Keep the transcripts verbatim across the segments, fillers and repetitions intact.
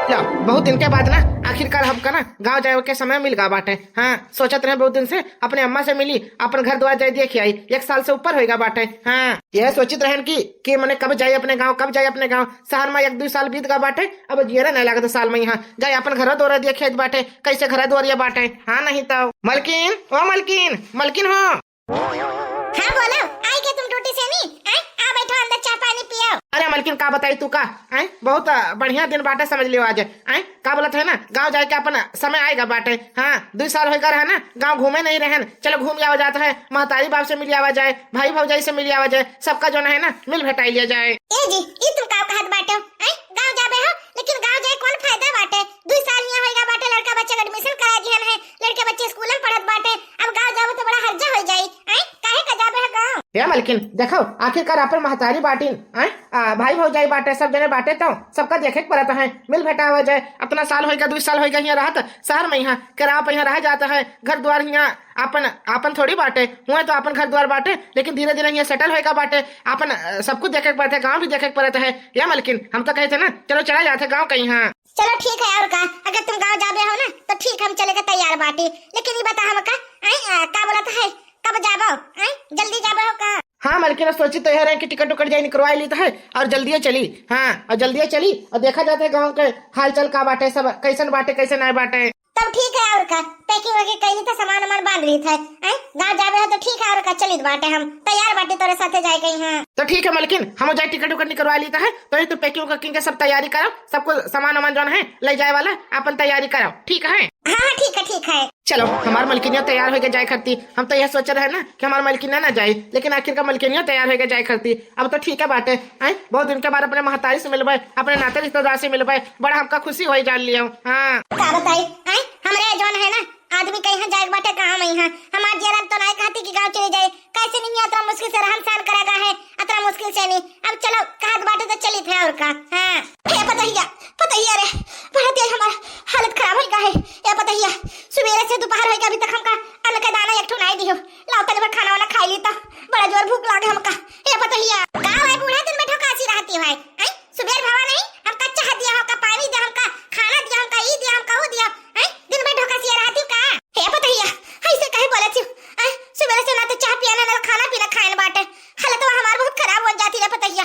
लो, बहुत दिन के बाद ना आखिरकार हमका ना गाँव जाए के समय मिल गा बाटे। हाँ, सोचत रहे बहुत दिन से अपने अम्मा से मिली, अपन घर द्वार जाए देख आई। एक साल से ऊपर होइगा बाटे। हाँ, यह सोचित रहन कि, कि मने कब जाए अपने गाँव, कब जाए अपने गाँव। शहर में एक दो साल बीत गा बाटे, अब जियरा नहीं लागत साल में यहाँ। जाए अपन घर द्वार देख आई बाटे, कैसे घर द्वारिया बाटे। हाँ, नहीं तो। मलकिन, ओ मलकिन, मलकिन हो। हाँ, बोलो, आई गए तुम ड्यूटी से नी? आय, आ बैठो अंदर, चाह पानी पियो। अरे मलकिन, का बताई तू का, आय, बहुत, अ, बढ़िया दिन बाटे, समझ लियो आज। आय, का बोलत है ना, गाँव जाए के अपन समय आइगा बाटे। हाँ, दो साल होइगा रहा ना, गाँव घूमे नहीं रहन, चलो घूम आवा जात है, महतारी बाप से मिल आवा जाए, भाई भौजाई से मिल आवा जाए, सबका जो है ना मिल भेटाई लिया जाए। ए जी, ई तुम का कहत बाटे? आय, गाँव जाबे हो, लेकिन गाँव जाए कौन फायदा बाटे? दो साल यहाँ होइगा बाटे, लड़का बच्चा के admission करा दिहन है, लड़के बच्चे स्कूल में पढ़त बाटे, अब गाँव जाबो तो बड़ा हर्जा हो जाई। आय, काहे का जाबे हो गाँव? ए मलकिन, देखो, आखिरकार अपन महतारी बाटिन, आय, आ, भाई भौजाई बाटे, सब जने बाटे, तो सबका देखे के पड़त है, मिल भेटावा जाए। अपना साल होइगा, दो साल होइगा यहाँ रहत, शहर में यहाँ किराया पे यहाँ रह जात है, घर द्वार यहाँ अपन, अपन थोड़ी बाटे, हुआ तो अपन घर द्वार बाटे, लेकिन धीरे धीरे यहाँ settle होइगा बाटे, अपन, अ, सब कुछ देखे के पड़त है, गाँव भी देखे के पड़त है। ए मलकिन, हम तो कहते ना, चलो चला जाते गाँव कहीं। हाँ, चलो ठीक है, और का, अगर तुम गाँव जाबे हो ना, तो ठीक, हम चले के तैयार बाटी। लेकिन ये बता हमका, आय, आ, का बोलत है, कब जाबो? आय, जल्दी जाबे हो का? हाँ मलकिन, सोची तो यह रहे कि टिकट उकट जाए निकरवा ली तो है, और जल्दिए चली। हाँ, और जल्दिए चली और देखा जाता है गाँव के हालचाल का बाटे, सब कैसन बाटे, कैसे नहीं बाटे। तब ठीक है, और का, packing वैकिंग कैली तो सामान वामान बांध ली थे। आय, गाँव जाबे हो तो ठीक है, और का, चलित बाटे, हम तैयार बाटे तोरे साथे जाए के। हाँ, तो ठीक है मलकिन, हम जाए टिकट उकट निकरवा ली तो है, तो ये तो packing वैकिंग के सब तैयारी करो, सबको सामान वामान जौन है ले जाए वाला, अपन तैयारी करो, ठीक है? हाँ, हाँ, ठीक है, ठीक है। चलो, हमार मलकिनिया तैयार होइके जाए खरती। हम तो यह सोचे रहे ना कि हमार मलकिनिया ना जाए, लेकिन आखिर का मलकिनिया तैयार होइके जाए खरती। अब तो ठीक है बाटे, आय, बहुत दिन के बाद अपने महतारी से मिलबे, अपने नाते रिश्तेदार से मिलबे, बड़ा हमका खुशी होई जान लियो। हाँ। का बताई, आय, हमरे जौन है ना, आदमी कहीं जाए बाटे, कहाँ में यहाँ, हमार जियरा तो नहीं कहती कि गाँव चली जाए, कैसे नहीं अतरा मुश्किल से रहन सहन करेगा है, अतरा मुश्किल से नहीं। अब चलो, कहत बाटे तो चलित है, और का। हाँ। हे पतहिया, पतहिया रे, बड़ा तेज हमार हालत खराब होइगा है। ए पतहिया, सुबेरे से दोपहर होइगा, अभी तक हमका अन्न के दाना एक ठो नाई दियो। लाओ तनी भर खाना वाना खाई ली तो, बड़ा जोर भूख लागे हमका। ए पतहिया। का है बूढ़ा, दिन में ढोकासी रहती है, हैं? सुबेर भवा नहीं, हमका चाह दिया, हमका पानी दिया, हमका खाना दिया, हमका ई दिया, हमका वो दिया, हैं? दिन भर ढोकसिया रहती का? हे पतहिया, ऐसे काहे बोलत हो? हैं? सुबेरे से ना तो चाह पियन, ना तो खाना पीना खायन बाटे। हालत तो हमार बहुत खराब हो जाती रे पतहिया।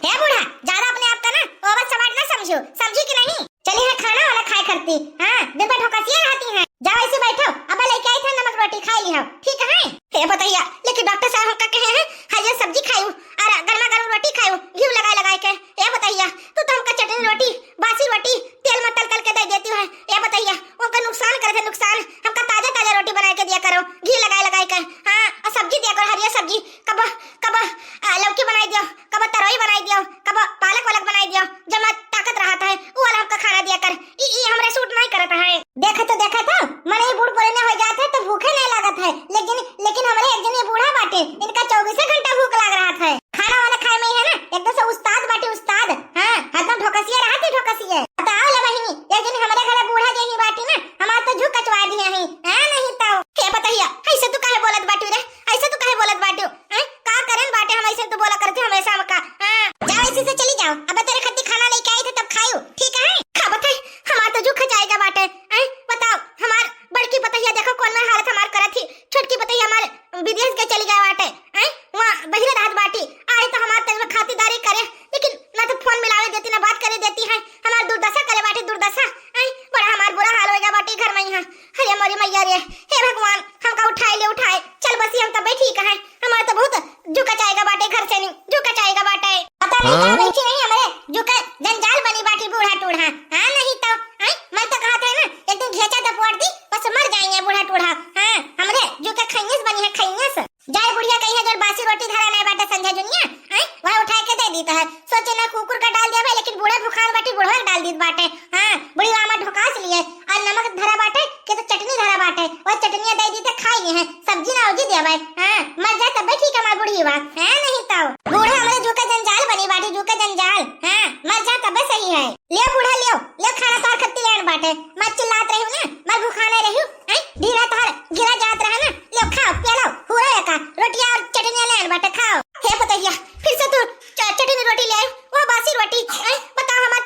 हे बूढ़ा, ज्यादा अपने आप का ना over smart ना समझो, समझी कि नहीं? चली है खाना वाला खाए करती, हाँ, दिन भर ढोकसिया रहती हैं। जाओ ऐसे बैठो, अब लेके आई था नमक रोटी, खाई लियो, ठीक है? हे पतहिया, लेकिन डॉक्टर साहब हमका कहे हैं, हरियर सब्जी खायू और गर्मा गर्म रोटी खायू, घी लगाए लगाए के। ए पतहिया, तू तो हमका चटनी रोटी, बासी रोटी, तेल में तल तल के दे देती है। ए पतहिया, उनका नुकसान करे थे, नुकसान। हमका ताजा ताजा रोटी बनाए के दिया करो, घी लगाए लगाए के। हाँ, और सब्जी दिया करो, हरियर सब्जी, कब, कब, आ, लौकी बनाई दियो, कब तरई बनाई दियो, कब पालक वालक बनाई दियो, जमा ताकत रहत है, वो वाला हमका खाना दिया कर। ई, ई हमरे suit नहीं करत है। देखा तो, देखा तो, मने ई बूढ़ पुराने हो जात है तो भूखे नहीं लागत है, लेकिन, लेकिन हमरे एक जनी बूढ़ा बाटे, इनका चौबीसे घंटा भूख लाग रहत है। खाना वाना खाए में है ना, एकदम से उस्ताद बाटे, उस्ताद। हाँ, हरदम ढोकसिया रहत है, ढोकसिया। बताओ ले बहिनी, एक जनी हमरे घरे बूढ़ा जनी बाटी ना, हमार तो झुक कचवा दिया है। हाँ, नहीं तो। हे पतहिया, ऐसे तू काहे बोलत बाटू रे? ऐसे तू काहे बोलत बाटू? हैं? का करन बाटे हम ऐसे तू बोला करते हमेशा हमका? हाँ, जाओ ऐसे से चली जाओ। अब तेरे खातिर खाना लेके आई थे तब खायू, ठीक है? का बताई, हमार तो झुक जाएगा बाटे। हैं? बताओ, हमार बड़की पतहिया देखो कौन में हालत हमार करत थी, छोटकी पतहिया हमार विदेश के चली गए बाटे, हैं? वहाँ बहिरे रहत बाटी, आए तो हमार तनी में खातिरदारी करे, लेकिन ना तो फोन मिलावे देती, ना बात करे देती है, हमार दुर्दशा करे बाटे, दुर्दशा, हैं? बड़ा हमार बुरा हाल हो गया बाटी घर में यहाँ। अरे मोरी मैया रे, हे भगवान, हमका उठाए ले उठाए, चल बसी हम तबे ठीक है, हमार तो बहुत जुका चाहेगा बाटे घर से नहीं, जुका चाहेगा बाटे। पता नहीं का हाँ? बैठी नहीं हमरे, जुका जंजाल बनी बाटी बूढ़ा टूढ़ा, हाँ नहीं तो, हैं? मैं तो कहत है ना, एक दिन घेचा दपवार दी, बस मर जाएंगे बूढ़ा टूढ़ा, हाँ? हमरे जुका खैयस बनी है, खैयस। जाए बुढ़िया कही है, जब बासी रोटी धरा नहीं बाटे संझा जुनिया, हैं? वह उठा के दे दी तो है। सोचे ना कुकुर का डाल दिया भाई, लेकिन बूढ़ा भुखान बाटी, बूढ़ा डाल दी बाटे। हाँ, बुढ़ी वामा ढोकास लिए, और नमक धरा बाटे, के तो चटनी धरा बाटे, वह चटनिया दे दी तो खाई ली है, सब्जी ना उजी दिया भाई। हाँ, मर जाए तब ठीक है हमार बुढ़ी वा, हाँ, नहीं तो। बूढ़ा हमारे जूका जंजाल बनी बाटी, जूका जंजाल। हाँ, मर जाए तब सही है। लियो बूढ़ा लियो, लियो खाना तोहर खत्ती लेन बाटे। मत चिल्लात रही ना, मत भुखाने रही, हैं? ढीला तोहर गिरा जात रहा ना, लियो खाओ, पिया लो, हुरो एका, रोटिया और चटनिया लेन बाटे, खाओ। हे पतहिया, फिर से तू च-, चटनी रोटी ले आई, वो बासी रोटी, हैं? बताओ हमार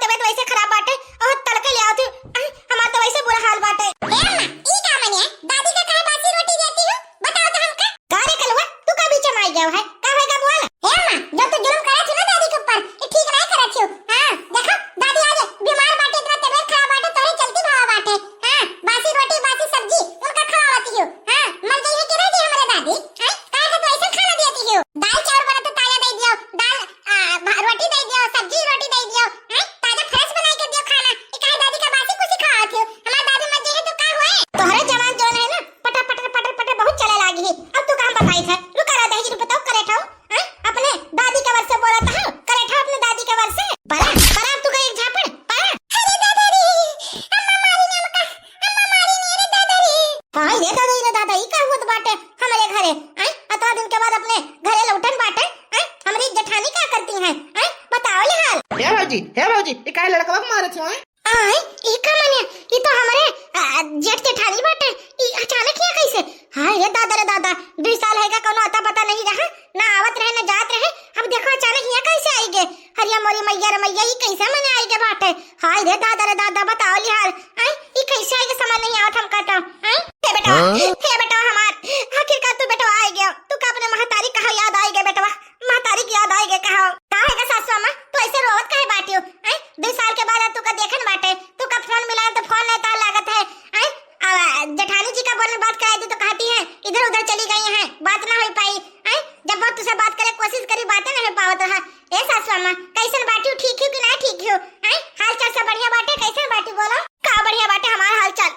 हे भौजी, ई काहे लड़कवा के मारत हो, हैं? आय, ई का माने? ई तो हमरे, आ, जेठ जेठानी बाटे। ई अचानक हियाँ कैसे? हाय रे दादा रे दादा, दुई साल है का कौनो अता पता नहीं रहा, ना आवत रहे, ना जात रहे। अब देखो अचानक हियाँ कैसे आई गे? अरे मोरी मैया रे मैया, ई कैसे मने आई गे बाटे? हाय रे दादा रे दादा, बताओ लिहाल। आय, ई कैसे आई गे, समझ नहीं आवत हमका तो। आय, हे बेटवा, हाँ? हे बेटवा हमार, आखिरकार तू बेटवा आई गयो। तू का अपने महतारी कहा याद आई गे बेटवा? महतारी की याद आई गे कहा? का है गे सासू अम्मा, तू ऐसे रोवत काहे बाटियो? आय, दुई साल के बाद आज तू का देखन बाटे, तू का फोन मिलाए तो फोन नहीं तार लागत है। आय, आ, जेठानी जी का बोलने बात कराई थी तो कहती है इधर उधर चली गई हैं, बात ना हो पाई। आय, जब बहुत तुझसे बात करे कोशिश करी, बातें नहीं हो पावत रहा। ए सासू अम्मा, कैसन बाटियो, ठीक हो कि ना ठीक हो? आय, हाल चाल सब बढ़िया बाटे, कैसन बाटी बोलो? का बढ़िया बाटे हमार हाल चाल,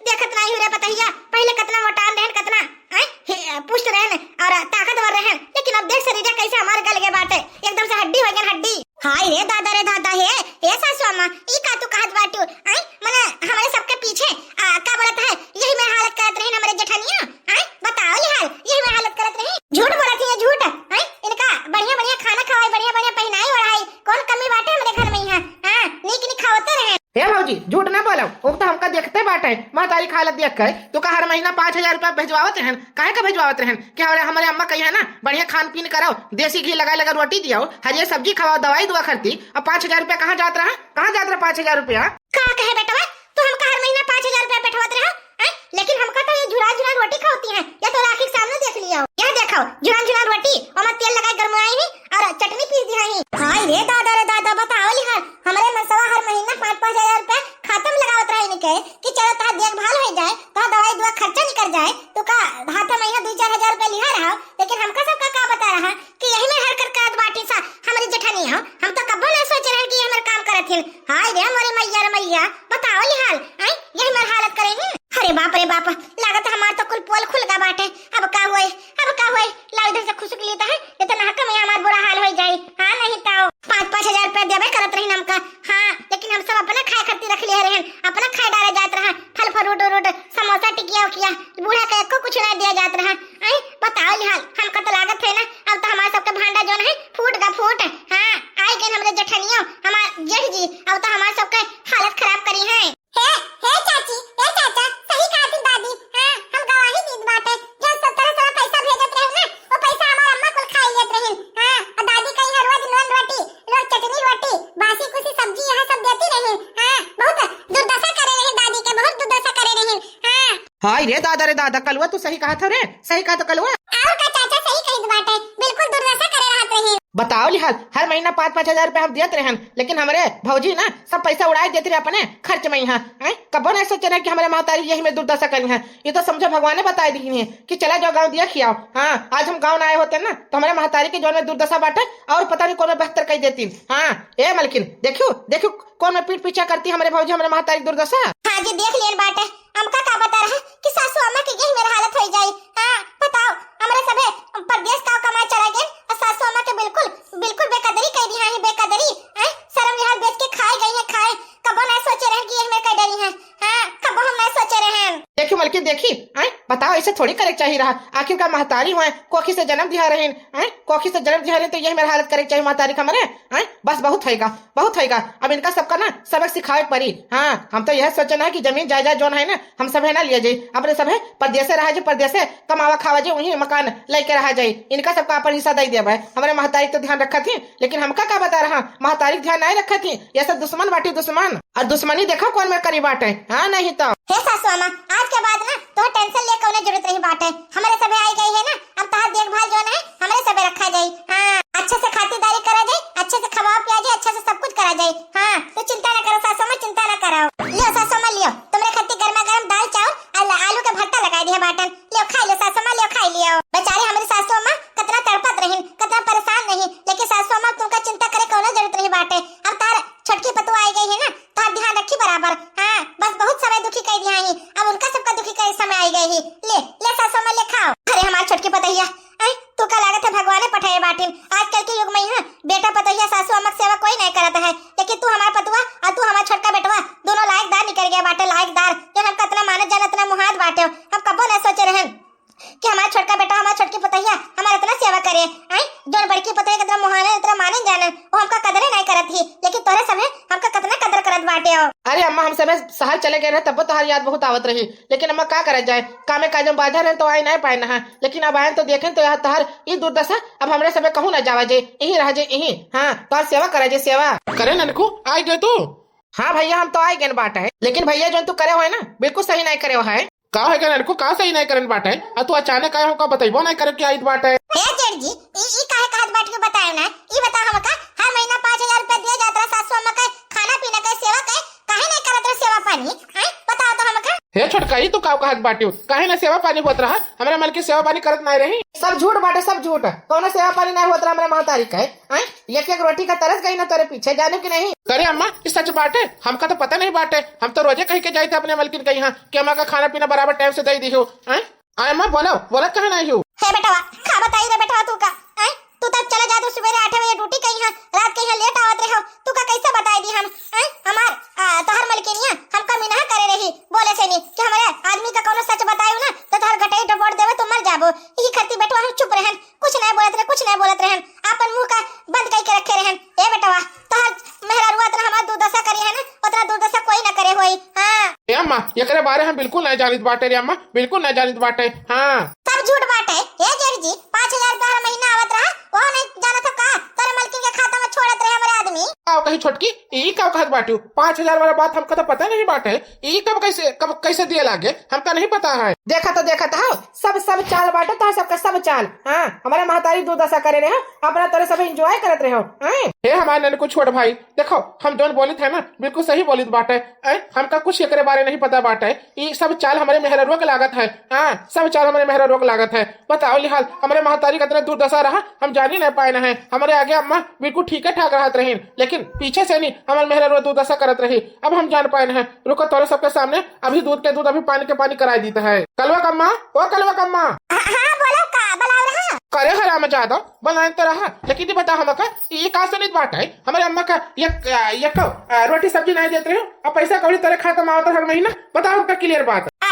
देखत नहीं हो रे पतहिया, पहले कितना मोटान रहन, कितना, आय, हे, पुष्ट रहन और ताकतवर रहन, लेकिन अब देख शरीर कैसे हमार गल गए बाटे, एकदम से हड्डी हो गए हड्डी। हाय रे दादा रे दादा, हे, हे सासू अम्मा, ई का तू कहत बाटू? आय, मने हमरे सबके पीछे, आ, का बोलत है, यही में हालत करत रही हमरे जेठनिया। आय, बताओ लिहाल, यही में हालत करत रही। झूठ बोलत है, झूठ। आय, इनका बढ़िया बढ़िया खाना खवाई, बढ़िया बढ़िया पहनाई ओढ़ाई, कौन कमी बाटे हमरे घर में यहाँ? हाँ, नीक नीक खावते रहे। हे भौजी, झूठ ना बोलो, वो तो हमका देखते बाटे, महतारी का हालत देख के। तो का हर महीना पाँच हजार रुपया भेजवावत रहन, काहे का भेजवावत रहन? कि हमरे, हमरे अम्मा कही है ना, बढ़िया खान पीन कराओ, देसी घी लगा लगा रोटी दियाओ, हरियर सब्जी खवाओ, दवाई दुआ करती, अब पाँच हजार रुपया कहाँ जात रहा? कहाँ जात रहा पाँच हजार रुपया? का कहे बेटवा, तू हमका हर महीना पाँच हजार रुपया बैठवत रहा, हैं? लेकिन हमका तो ये झुरा झुरा रोटी खावती हैं, या तो आँखी के सामने देख लिया। यह देखो, झुरा झुरा रोटी, ओमा तेल लगाए गरमाई ही और चटनी पीस दिया ही। हाय रे दादा रे दादा, बताओ लिहाल, हमरे मनसवा हर महीना पाँच पाँच हजार रुपया खाता में लगावत रहा इनके कि चलो तहार देखभाल हो जाए, तहार दवाई दुआ खर्चा निकल जाए, तो का हाथ महीना दो चार हजार रुपया लिहा रहा, लेकिन हमका सबका का बता रहा कि यही में हरकत करत बाटी सा हमरी जेठानी हो। हम तो कब्बो ना सोचे रहे कि ये हमर काम करत हिन। हाय रे मोरे मैया रे मैया, बताओ लिहाल, आय, यही मर हालत करे हिन। अरे बाप रे बाप, लागत हमार तो कुल पोल खुल गा बाटे। अब का होए, अब का होए? लाओ इधर से खुसक लेता है, इतना हक में हमार बुरा हाल हो जाए। हाँ, नहीं तो पाँच पाँच हजार रुपया देवे करत रही हमका। हाँ, लेकिन हम सब अपना खाए खातिर रख लिए रहन, अपना खाए डाले जात रहा, फल फ्रूट उरूट, समोसा टिकिया उकिया, बूढ़ा के एको कुछ ना दिया जात रहा। आई, बताओ लिहाल, हमका तो लागत है ना, अब तो हमार सबके भांडा जोन है, फूट गा फूट। हाँ, आई गए हमरे जेठनियो, हमार जेठ जी, अब तो हमार सबके हालत खराब करी है। हे, हे चाची, हे चाचा, सही कहत ही दादी। हाँ, हम गवाही दीत बाटे, जो सब तरह से पैसा भेजत रहे ना, वो पैसा हमार अम्मा कुल खाई लेत रही। हाँ, और दादी कही है रोज नून रोटी, रोज चटनी रोटी, बासी कुसी सब्जी, यहाँ सब देती रही। हाँ, बहुत दुर्दशा करे रही दादी के, बहुत दुर्दशा करे रही। हाँ। हाय रे दादा रे दादा, कलुआ तू सही कहत हो रे, सही कहत हो कलुआ। और का चाचा सही कहित बाटे, बिल्कुल दुर्दशा करे रहत रही। बताओ लिहाल, हर महीना पाँच पाँच हजार रुपया हम दियत रहन, लेकिन हमरे भौजी ना सब पैसा उड़ाए देत रहे अपने खर्च में। यहाँ हैं, कबो नहीं सोचे रहे कि हमरे महतारी यही में दुर्दशा करी है। ये तो समझो भगवाने बताए दी है कि चला जाओ गाँव दिया खियाओ। हाँ, आज हम गाँव ना आए होते ना तो हमरे महतारी के जौन में दुर्दशा बाटे और पता नहीं कौन में बेहतर कही देती। हाँ, ए मलकिन, देखियो, देखियो कौन में पीठ पीछा करती हमरे भौजी, हमरे महतारी दुर्दशा। हाँ जी, देख लियन बाटे, हमका का पता रहा कि सासू अम्मा के यही मेरा हालत हो जाई। हाँ, बताओ, हमरे सभे परदेस का कमाए चला गए और सासू अम्मा के बिल्कुल, बिल्कुल बेकदरी कह दी। हाँ, ही बेकदरी, हैं? शर्म लिहाल बेच के खाए गई है, खाए। कबो ना सोचे रहे कि यही मेरे कह डरी है। हाँ, कबो हम ना सोचे रहे हैं। देखी मलकिन, देखी, हैं? बताओ, ऐसे थोड़ी करे के चाहिए रहा। आखिर का महतारी हुए, कोखी से जन्म दिया रहे, हैं? कोखी से जन्म दिया रहे तो यही मेरा हालत करे के चाहिए महतारी का हमरे, हैं? बस बहुत होएगा। बहुत होइगा, अब इनका सबका ना सबक सिखावे के परी। हाँ, हम तो यह सोचे ना कि जमीन जायदाद जौन है ना, हम सब है ना लिया जाई, अपने सब है परदेसे रहा जाई, परदेसे कमावा खावा जाई, वहीं मकान लेके रहा जाई। इनका सबका अपन हिस्सा दे दिया भाई। हमरे महतारी के तो ध्यान रखत ही, लेकिन हमका का बता रहा, महतारी के ध्यान नहीं रखत ही। ये सब दुश्मन बाटी दुश्मन, और दुश्मनी देखो कौन में करी बाटे। हाँ, नहीं तो। हे सासू अम्मा, आज के बाद ना तो टेंशन ले कौनो जरूरत नहीं बाटे। हमरे सभे आई गई है ना, अब तहार देखभाल जौन है, हमरे सभे रखा जाई। हाँ, अच्छे से खातिरदारी करा जाई, अच्छे से खवाओ पिया जाई, अच्छे से सब कुछ करा जाई। हाँ, तू चिंता ना करो सासू अम्मा, चिंता ना करो। लियो सासू अम्मा, लियो, तुमरे खातिर गर्मा गर्म दाल चावल, आल-, आलू के भरता लगाई दिया बाटन। लियो, खाई लियो सासू अम्मा, लियो, खाई लियो। बेचारी हमरी सासू अम्मा कितना तड़पत रही, कितना परेशान रही, लेकिन सासू अम्मा तुमका चिंता करे कौनो जरूरत नहीं बाटे। अब तार छोटकी पतोह आई गई है ना, तार ध्यान रखी बराबर। हाँ, बस बहुत समय दुखी कर दिया ही, अब उनका सबका दुखी करे समय आई गई ही। ले, ले सासू अम्मा, ले खाओ। अरे हमार छोटकी पतोहिया, ऐ, तू का लागत है भगवाने पठाए बाटिन। आजकल के युग में यहाँ बेटा पतोहिया सासू अम्मा के सेवा कोई नहीं करत। बाटे हो। अरे अम्मा, हम सबे शहर चले गए रहे, तब तोहार याद बहुत आवत रही, लेकिन अम्मा का करा जाए, कामे काज में बाझा रहे तो आई नहीं पाए ना, लेकिन अब आए तो देखें तो यहाँ तोहार ई दुर्दशा, अब हमरे सबे कहूँ ना जावा जे, यहीं रह जे, यहीं। हाँ, तोहार सेवा करा जे, सेवा। करे ननकू, आई गए तू? हाँ भैया, हम तो आई गए बाटे, लेकिन भैया जो तू करे हो है ना, बिल्कुल सही नहीं करे हो है। का है ननकू, का सही नहीं करन बाटे? आ तू अचानक आए हो, का बतइबो नहीं करे कि आइत बाटे? हे जेठ जी, ई, ई काहे कहत बाटियो बतायो ना? ई बताओ हमका, हर महीना पाँच हजार रुपया दिया जात रहा सासू अम्मा के खाना पीना के, सेवा के, काहे नहीं करत रहे सेवा पानी? हैं? बताओ तो हमका। हे छोटका, ई तू का कहत बाटियो? काहे ना सेवा पानी होत रहा? हमरा मन के सेवा पानी करत नहीं रही। सब झूठ बाटे, सब झूठ। कौनो सेवा पानी नहीं होत रहा हमरा महतारी के। हैं? एक एक रोटी का तरस गई ना तोरे पीछे, जाने कि नहीं? करे अम्मा, ई सच बाटे? हमका तो पता नहीं बाटे। हम तो रोजे कह के जाइत है अपने मलकिन के यहाँ कि अम्मा का खाना पीना बराबर टाइम से दे दी हो। हैं? आय अम्मा, बोलो, बोलत कहे नहीं हो? हे बेटवा, का बताई रे बेटवा तू का? हैं? तू तब चला जात हो सुबेरे आठ बजे ड्यूटी कहीं है, रात कहीं लेट आवत रहे हो, तू का कैसे बताई दी हम? हैं? हमार, आ, तोहर मलकिनिया हमका मिनहा करे रही, बोले से नहीं कि हमारे आदमी का कौनो सच बतायू ना, तो तोहर गटई डबोट देवे, तू मर जाबो। यही खरती बेटवा हम चुप रहन, कुछ नहीं बोलत रहे, कुछ नहीं बोलत रहन, आपन मुंह का बंद कई के रखे रहन। ए बेटवा, तोहर मेहरारू उतना हमार दुर्दशा करी है ना, उतना दुर्दशा कोई ना करे होई। हाँ। ए अम्मा, एकरे बारे हम बिल्कुल नहीं जानित बाटे रे अम्मा, बिल्कुल नहीं जानित बाटे। हाँ। सब झूठ बाटे। ए जेठ जी, पाँच हजार रुपया हर महीना आवत रहा, वो नहीं जानत हो का? तोरे मलकिन के खाता में छोड़त रहे हमारे आदमी। आओ कही छोटकी, ई का कहत बाटू? पाँच हजार वाला बात हमका तो पता नहीं बाटे। ई कब कैसे, कब कैसे दिए लागे, हमका नहीं पता है। देखा तो, देखा तो हो, सब, सब चाल बाटे तो सबका सब चाल। हाँ, हमारे महतारी दुर्दशा करे रहे, अपना तोरे सब एंजॉय करत रहे। हैं? हे हमारे ननकू छोट भाई, देखो, हम जौन बोलित है ना, बिल्कुल सही बोलित बाटे। हैं? हमका कुछ एकरे बारे नहीं पता बाटे। ई सब चाल हमारे मेहररुआ के लागत है। हाँ, सब चाल हमारे मेहररुआ के लागत है। बताओ लिहाल, हमारे महतारी का इतना दुर्दशा रहा, हम जानी नहीं पाए ना है। हमारे आगे अम्मा बिल्कुल ठीके ठाक रहत रहीन, लेकिन पीछे से नहीं, हमारे मेहररुआ दुर्दशा करत रही। अब हम जान पाए ना है। रुको, तोरे सबके सामने अभी दूध के दूध, अभी पानी के पानी कराई दीत है। कलवा कम्मा, ओ कलवा कम्मा। हाँ, हाँ, बोलो, का बुलाओ रहा? करे हराम जादो, बनाए तो रहा, लेकिन ये बता हमका, ये का सुनित बात है? हमारे अम्मा का एक, एक, अ, रोटी सब्जी नहीं देत रहे हो, अब पैसा कौड़ी तोरे खाता में आवत हर महीना, बताओ हमका क्लियर बात। आ,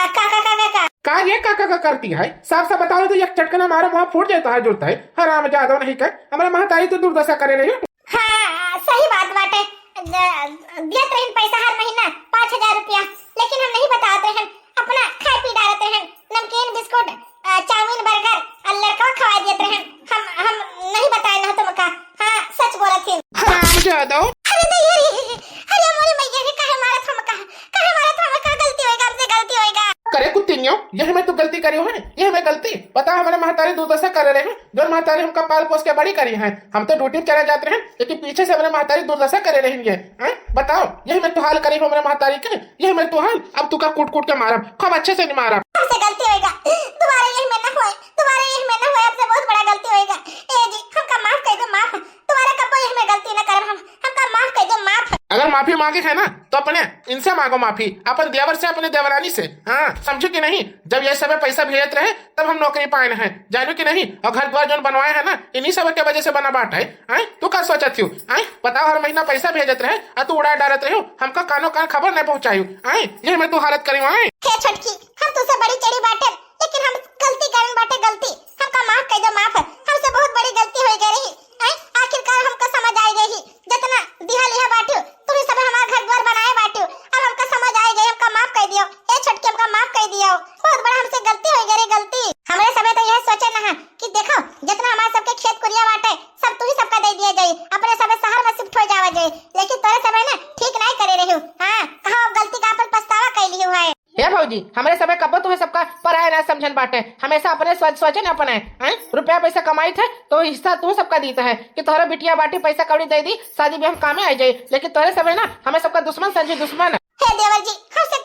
का, का, का, का, का? का ये का, का, का करती है? साफ साफ बताओ तो एक चटकना मारो, वहाँ फूट जाए तो हाथ जुड़ता है। हराम जादो नहीं कर, हमारे महतारी तो दुर्दशा करे रही हो। हाँ, सही बात बाटे। द-, दियत रहन पैसा हर महीना पाँच हजार रुपया, लेकिन हम नहीं बतावत रहन, अपना खाए पी डालत रहन, नमकीन, बिस्कुट, अ, चाउमीन, बर्गर, अ, लड़कवा खवाए दियत रहन। हम, हम नहीं बताए ना तुमका। हाँ, सच बोलत ही। हराम जादो। अरे दैया रे, अरे मोरे मैया रे, काहे मारत हमका? काहे मारत हमका? गलती होएगा, हमसे गलती होएगा। करे कुत्तियों, यही में तू गलती करी है, यही में गलती। बता, हमारे महतारी दुर्दशा करे रहे हैं, जो महतारी हमका पाल पोस के बड़ी करी है। हम तो ड्यूटी चले जाते हैं, लेकिन पीछे से हमारे महतारी दुर्दशा करे रहेंगे। हैं? बताओ, यही में तू हाल करी हो हमारे महतारी के, यही में तू हाल। अब तू का कूट कूट के मारब, खूब अच्छे से नहीं मारब। हमसे गलती होएगा, दोबारा यही में ना होए, दोबारा यही में ना होए, हमसे बहुत बड़ा गलती होएगा। ए जी, हमका माफ कर दो, माफ। दोबारा कब्बो यही में गलती ना करब हम, हमका माफ कर दो, माफ। अगर माफी मांगे है ना, तो अपने इनसे मांगो माफी, अपन देवर से, अपने देवरानी से। हाँ, समझो कि नहीं? जब ये सब पैसा भेजत रहे, तब हम नौकरी पाए हैं, जानू कि नहीं? और घर द्वार जौन बनवाए हैं ना, इन्हीं सब के वजह से बना बात है। हैं? तू का सोचत हो? हैं? बताओ, हर महीना पैसा भेजत रहे, आ तू उड़ा डालत रहे हो, हमका कानो कान खबर नहीं पहुँचायु। हैं? ये मैं तू हालत करी, हैं? हे छोटकी, हम तुझसे बड़ी चढ़ी बाटे, लेकिन हम गलती करन बाटे, गलती। हमका माफ कर दो, माफ। हमसे बहुत बड़ी गलती हो गई रही। हैं? आखिरकार हमका समझ आ गई ही, जितना दिहा लिहा बाटियो, तुम ही सब हमार घर द्वार बनाए बाटियो। अब हमका समझ आ गई, हमका माफ कर दियो। ए छोटकी, हमका माफ कर दियो, बहुत बड़ा हमसे गलती हो गई रे, गलती। हमरे सबे तो यह सोचे ना है कि देखो, जितना हमारे सबके खेत कुरिया बाटे, सब तू ही सबका दे दिया जाई, अपने सबे शहर में शिफ्ट हो जावा जाई, लेकिन तोरे सबे ना ठीक नहीं करे रही हो। हाँ, कहाँ अब गलती का अपन पछतावा कर लियो है। हे भौजी, हमरे सबे कब्बो तुम्हें सबका पराया ना समझन बाटे, हमेशा अपने सोच, सोचे ना अपने, हैं? रुपया पैसा कमाई थे तो हिस्सा तू सबका दीत है कि तोहरा बिटिया बाटी, पैसा कौड़ी दे दी, शादी ब्याह में कामे आ जाई, लेकिन तोहरे सबे ना हमें सबका दुश्मन समझी, दुश्मन। हे देवर जी, हमसे